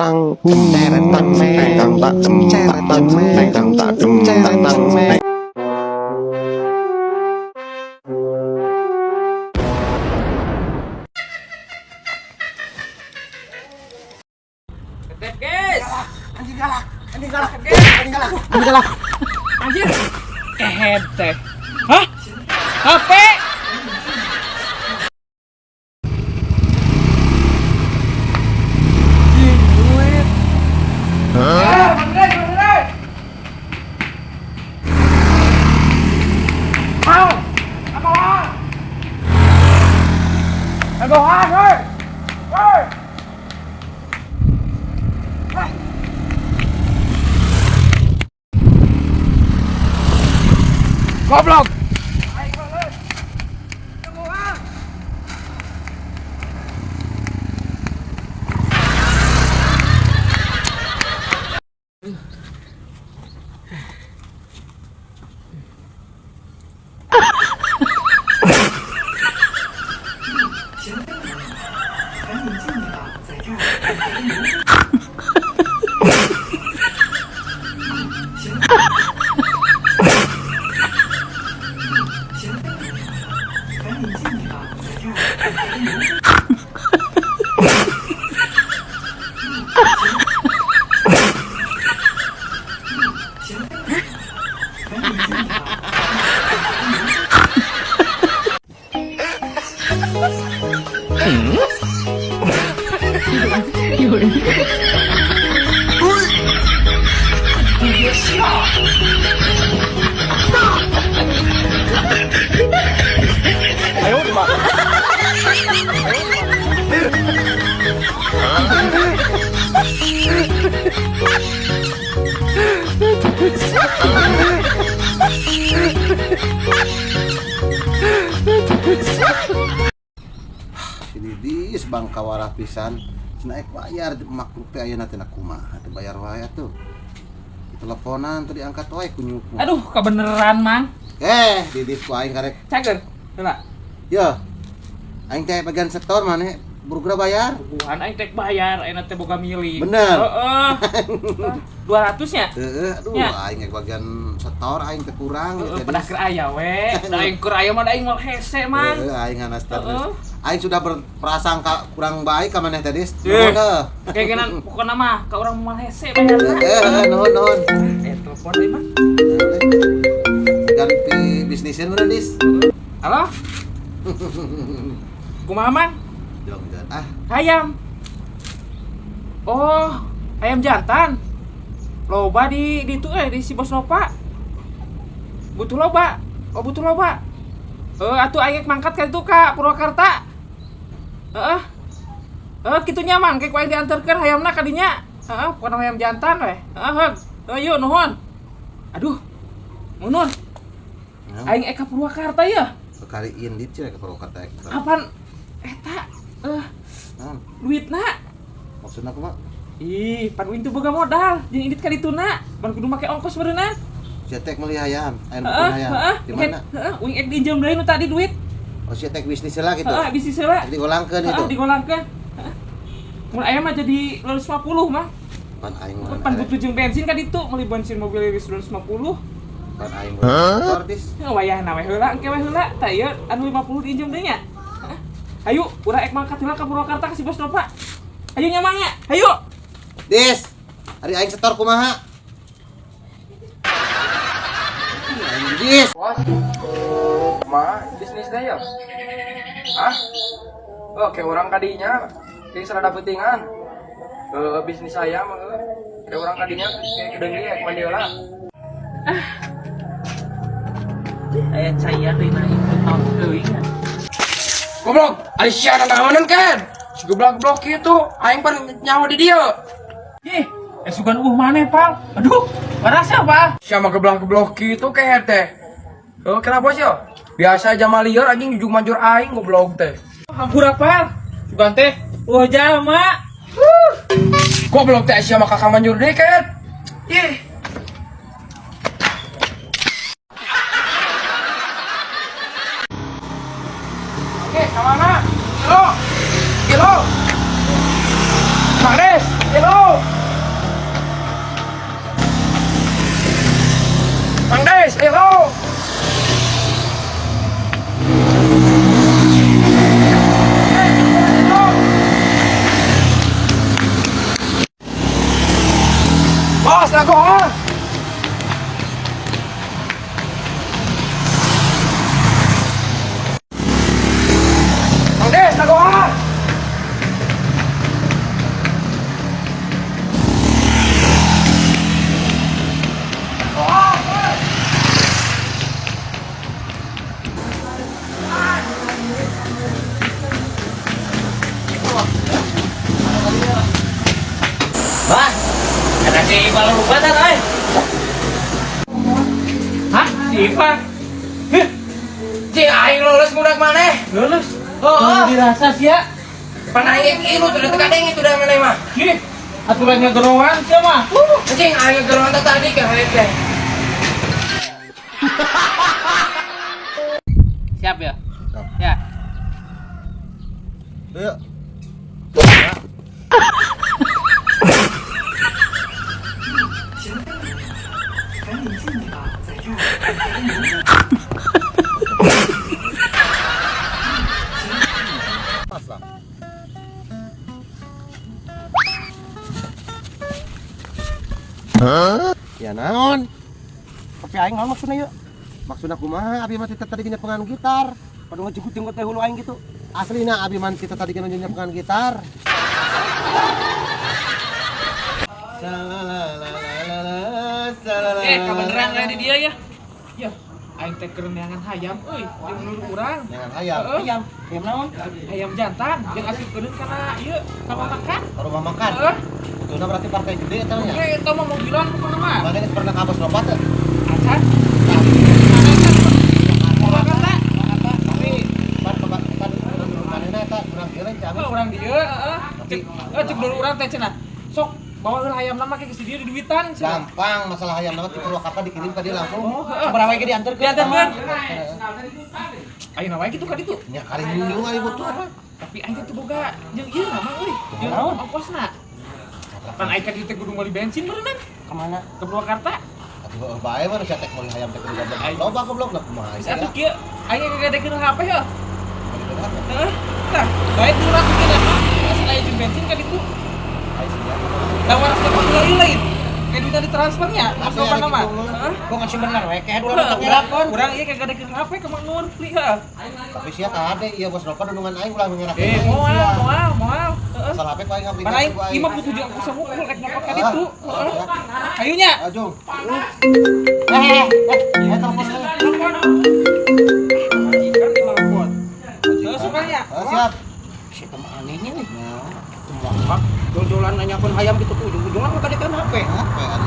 tang teret tang tang tak tang tang tang tak tang tang. Tetep, guys. Anjing galak, anjing galak, Guys. Anjing galak, anjing galak. Anjir. Kehed teh. Hah? HP? Duit. Hah? Bener, bener. Mau. Apa mau? Bohan, hei. Hei. Goblok. Ayo, hei. Bohan. Si Didis bangka warah pisan. Cenah ek bayar makhluk teh ayeuna teh kumaha teh bayar wae atuh. Teleponan teu diangkat wae ku nyuku. Aduh, kebeneran, Mang. Eh, Didis ku aing karek. Cager. Heula. Yo. Aing teh bagian setor maneh buru bayar. Buhan aing tek bayar, aing teh boga milik. Bener. Heeh. 200 nya? Heeh, aduh Ya. Aing ek bagian setor aing teh kurang Heeh, gitu. pedah keur aya we. Da aing keur aya mah da aing moal hese, Mang. Heeh, aing nganas Heeh. terus. Aing sudah berprasangka kurang baik ka maneh teh, Dis. Eh. Nuhun heuh. Kayak genan pokona mah ka urang moal hese bayarna. Heeh, nuhun nuhun. Eh, telepon deui, Mang. Ganti bisnisin udah, Dis. Halo? Kumaha, Mang? Jong ah. Ayam. Oh, ayam jantan. Loba di itu di si Bos Nova. Butuh loba. Oh, butuh loba. Eh, atuh aing mangkat ka itu ka Purwakarta. Heeh. Heeh, kitu nya Mang, kayak ku aing dianterkeun hayamna ka dinya. Heeh, pokona hayam jantan we. Heeh, heug. Heuh, yuk nuhun. Aduh. Munur. Aing ek ka Purwakarta ya. Kali indit cenah ke Purwakarta ek. Kapan eta eh Naon? duitna? Maksudna kumaha? Ih, pan uing teu boga modal, jeung indit ka dituna, pan kudu make ongkos meureunna. Sia teh meuli hayam, aya nu Heeh, hayam. heeh. Di mana? Heeh, uing ek diinjem deui nu tadi duit. Oh, sia teh bisnis heula gitu. Heeh, bisnis heula. Digolangkeun itu. Heeh, digolangkeun. Heeh. Mun aya mah jadi 250 mah. Pan aing mah. Pan butuh jeung bensin ka ditu, meuli bensin mobil geus 250. Pan aing mah. Dis. Heuh, wayahna we heula, engke we heula. Tah ieu anu 50 diinjem deui nya. Heeh. Ayo, urang ek mangkat heula ka Purwakarta ka si Bos Nova. Ayo nya Mang nya. Ayo. Dis. Ari aing setor kumaha? Aing Dis. Bos, mah bisnis teh ya? Hah? Oh, kayak orang kadinya, kayak serada pentingan. Eh, bisnis ayam, eh. Kayak orang kadinya, kayak kedengi ya, mandi lah. Aya caian deui na itu tahun teuing. Goblok, ari sia naonan kan? Si goblok-goblok kitu, aing pan nyawa di dia. Ih, sugan maneh, Pal. Aduh, parasnya, Pal. Sia mah geblak-geblok kitu kayak teh. Oh, kenapa sih yo? Biasa aja malieur anjing jujung manjur aing goblok teh. Hampura, Pal. Sugan teh jalma. Goblok teh sia mah kakak manjur deui kan. Ih. Oke, kemana? Kilo. Kilo. Mang Des, kilo. Wah. Bah, ada si Ipa lupatan euy. Hah? Si Ipa? Heh, Cing aing lulus budak maneh. lulus. Oh, Dirasa sia. pan aing ieu tuh teu kadeng itu dah maneh mah. Ih, aturannya geroan sia mah. Cing aing geroan teh tadi ke heuh teh. Siap ya? Siap. Ya. Yuk. Pas lah. Ya naon? Tapi aing naon maksudna yeuh? Maksudna kumaha abi mah tita tadi nyepengan gitar. Padu ngejenggot-jenggot teh hulu aing gitu. Aslina abi mah tita tadi nyepengan gitar. Eh, kebeneran kayak di dia ya. Ya, aing teh keur neangan hayam euy, jeung menurut urang. Jangan hayam. Heeh. Ayam, ayam naon? Hayam jantan jeung asup keuneun kana ieu ka rumah makan. Ke rumah makan. Heeh. Betulna berarti partai gede eta nya. Oke, eta mah mobilan pokona mah. Mana geus pernah ka Bos Nova teh? Acan. Purwakarta. Tapi pan pan manehna eta urang dieu lain Ciamis. Apa urang dieu, heeh. Cek, cek dulu urang teh cenah. Sok bawa heula hayam nama ke si dieu di duitan cenah. Gampang masalah hayam nama di Purwakarta dikirim ka dia langsung. Oh, heeh. Sabaraha wae ge dianterkeun. Dianterkeun. Ayeuna wae kitu ka ditu. Nya kali nyung ari butuh. Tapi aing teh teu boga jeung ieu nama euy. Jeung Naon? ongkosna. Pan aing ka ditu teh kudu meuli bensin berenang Kemana? ke Purwakarta. Atuh bae mah sia tek meuli hayam teh kudu goblok. Loba goblok lah kumaha. Geus atuh kieu aing ngagadekeun HP heuh. Heeh. Tah, bae 200 ge mah. Asal aya jeung bensin ka ditu. Tawar teh meuli lain. Kayak duitna ditransfernya, Apa apa ya, nama? gitu mah? Heeh. Gua ngasih bener we kayak dulu Urang untuk ngerakeun. urang ieu kagadekeun HP ka Mang Nur, beli heuh. Tapi sia kade ieu Bos Nova dundungan aing ulah ngerakeun. Eh, moal, moal, moal. Heeh. Masalah HP ku aing ngabeli. Mana aing ieu mah butuh jeung ongkos hungkul rek nyokot ka ditu. Heeh. Hayunya. Ayo. Eh, Telepon saya. Telepon. Majikan di telepon. Heeh, sukanya. Siap. Si teh mah anehnya nih. Nah, Cuma dol-dolan nanyakeun hayam gitu tuh ujung-ujungna ngagadekeun HP. HP ada.